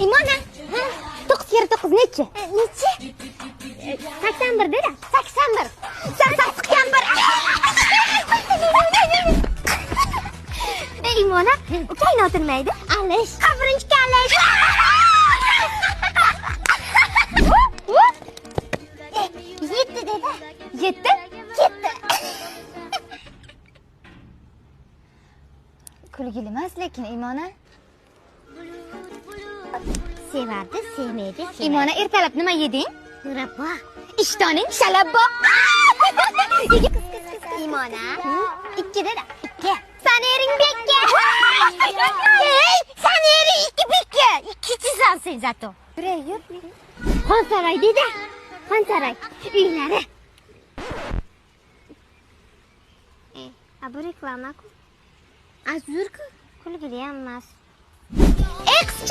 Imona, 9 kere 9 nechi? Nechi? 81 dedi. 81. Sen sassiq bir. Imona, ukangni o'tirmaydi. Alish. Birinchi kalish. Yetti dedi. Yetti? Ketdi. Kulgili emas lekin Imona. Sevardi, sevmaydi. Imona, ertalab nima yeding? Murabbo. Ishtoning shalabbo. Imona, 2 dedi. 2. San ering bekka. Hey, san ering 2 bekka. Ikkinchisan sen zato. Yuray, yur. Xonsaroy dedi. Xonsaroy uylari. A bu reklama-ku. A zo'r-ku. Kulgili ham emas. Ey qizcha!